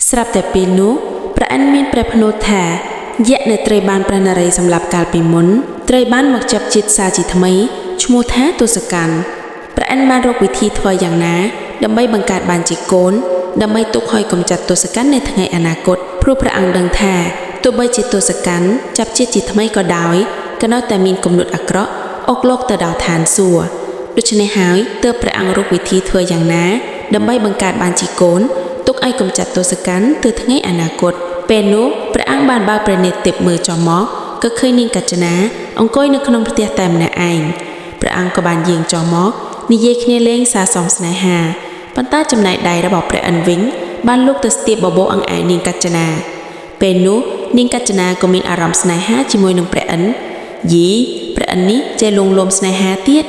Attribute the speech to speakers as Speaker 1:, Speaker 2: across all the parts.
Speaker 1: ស្រាប់តែពេលនោះព្រះឥន្ទមានព្រះភ្នោថាយក្សដែលត្រូវបានព្រះនរាយសម្លាប់កាលពីមុនត្រូវបានមកចាប់ជាតិសាជាថ្មីឈ្មោះថាទសកណ្ឌព្រះឥន្ទបានរកវិធីធ្វើយ៉ាងណាដើម្បីបង្កើតបានជាកូនដើម្បីទុកឲ្យកម្ចាត់ទសកណ្ឌនៅថ្ងៃអនាគតព្រោះព្រះអង្គដឹងថាទោះបីជាទសកណ្ឌចាប់ជាតិជាថ្មីក៏ដោយក៏នៅតែមានគំនិតអាក្រក់អុកលោកទៅដល់ឋានសួគ៌ដូច្នេះហើយទើបព្រះអង្គរកវិធីធ្វើយ៉ាងណាដើម្បីបង្កើតបានជាកូនទុកឲ្យកម្ចាត់ទសកណ្ឌទៅថ្ងៃអនាគតពេលនោះព្រះអង្គបានបើកព្រះនេត្រទិព្វមើលចុះមកក៏ឃើញនាងកញ្ចនាអង្គុយនៅក្នុងផ្ទះតែម្នាក់ឯងព្រះអង្គក៏បានយាងចុះមកនិយាយគ្នាលេងសាសំស្នេហាប៉ុន្តែចំណែកដៃរបស់ព្រះឥន្ទវិញបានលុកទៅស្ទាបបបោអង្អែលនាងកញ្ចនាពេលនោះនាងកញ្ចនាក៏មានអារម្មណ៍ស្នេហាជាមួយនឹងព្រះឥន្ទយីព្រះឥន្ទនេះចេះលួងលោមស្នេហាទៀត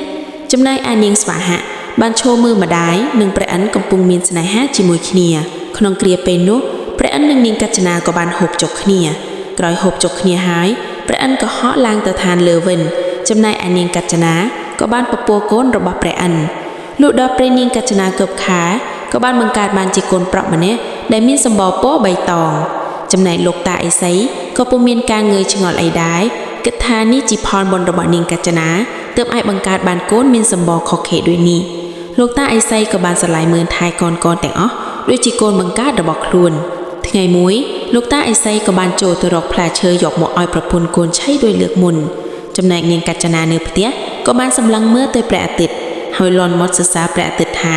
Speaker 1: ចំណែកឯនាងស្វាហៈបានឈរមើលម្ដាយនិងព្រះឥន្ទកំពុងមានស្នេហាជាមួយគ្នាក្នុងគ្រាពេលនោះព្រះឥន្ទនិងនាងកញ្ចនាក៏បានហូបចុកគ្នាក្រោយហូបចុកគ្នាហើយព្រះឥន្ទក៏ហក់ឡើងទៅឋានលើវិញចំណែកឯនាងកញ្ចនាក៏បានពពោះកូនរបស់ព្រះឥន្ទលុះដល់ព្រះនាងកញ្ចនាកើបខាក៏បានបង្កើតបានជាកូនប្រុសម្នាក់ដែលមានសម្បរពណ៌បៃតងចំណែកលោកតាឥសីក៏ពុំមានការងើយឆ្ងល់អីដែរគិតថានេះជាផលបុណ្យរបស់នាងកញ្ចនាទើបអាចបង្កើតបានកូនមានសម្បរខុសខេដូចនេះលោកតាឥសីក៏បានស្រឡាយមើលថែកូនៗទាំងអស់ដូចជាកូនបង្កើតរបស់ខ្លួនថ្ងៃមួយលោកតាឥសីក៏បានចូលទៅរកផ្លែឈើយកមកឲ្យប្រពន្ធកូនឆៃដោយលើកមុនចំណែកនាងកញ្ចនានៅផ្ទះក៏បានសម្លឹងមើលទៅព្រះអាទិត្យហើយលន់មាត់សរសើរព្រះអាទិត្យថា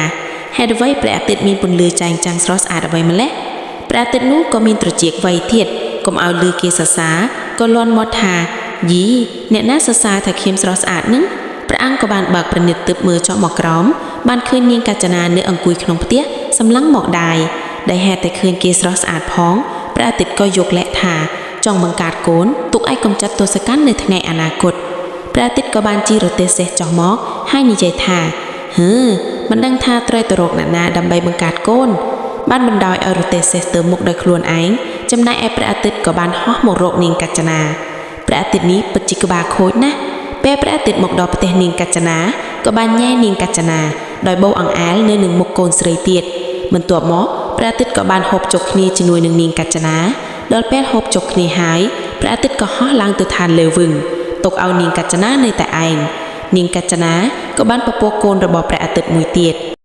Speaker 1: ហេតុអ្វីព្រះអាទិត្យមានពន្លឺចែងចាំងស្រស់ស្អាតអ្វីម្ល៉េះព្រះអាទិត្យនោះក៏មានត្រចៀកវៃទៀតកុំឲ្យលឺគេសរសើរក៏លន់មាត់ថាយីអ្នកណាសរសើរថាខ្ញុំស្រស់ស្អាតនឹងព្រះអង្គក៏បានបើកព្រះនេត្រទើបមើលចុះមកក្រោមបានឃើញនាងកញ្ចនានៅអង្គុយក្នុងផ្ទះសម្លឹងមកដែរដែលហេតុតែឃើញគេស្រស់ស្អាតផងព្រះអាទិត្យក៏យកលក្ខថាចង់បង្កើតកូនទុកឲ្យកំចាត់ទសកម្មនៅថ្ងៃអនាគតព្រះអាទិត្យក៏បានជិះរទេះសេះចុះមកហើយនិយាយថាហឺមិនដឹងថាត្រូវទៅរកអ្នកណាដើម្បីបង្កើតកូនបានបណ្ដោយឲ្យរទេះសេះទៅមុខដោយខ្លួនឯងចំណែកឯព្រះអាទិត្យក៏បានហោះមករកនាងកញ្ចនាព្រះអាទិត្យនេះពិតជាក្បាលខូចណាស់ពេលព្រះអាទិត្យមកដល់ផ្ទះនាងកញ្ចនាក៏បានញ៉ែនាងកញ្ចនាដោយបោអង្អែលនៅនឹងមុខកូនស្រីទៀតបន្ទាប់មកព្រះអាទិត្យក៏បានហូបចុកគ្នាជាមួយនឹងនាងកញ្ចនាដល់ពេលហូបចុកគ្នាហើយព្រះអាទិត្យក៏ហោះឡើងទៅឋានលើវិញទុកឲ្យនាងកញ្ចនានៅតែឯងនាងកញ្ចនាក៏បានពពោះកូនរបស់ព្រះអាទិត្យមួយទៀត។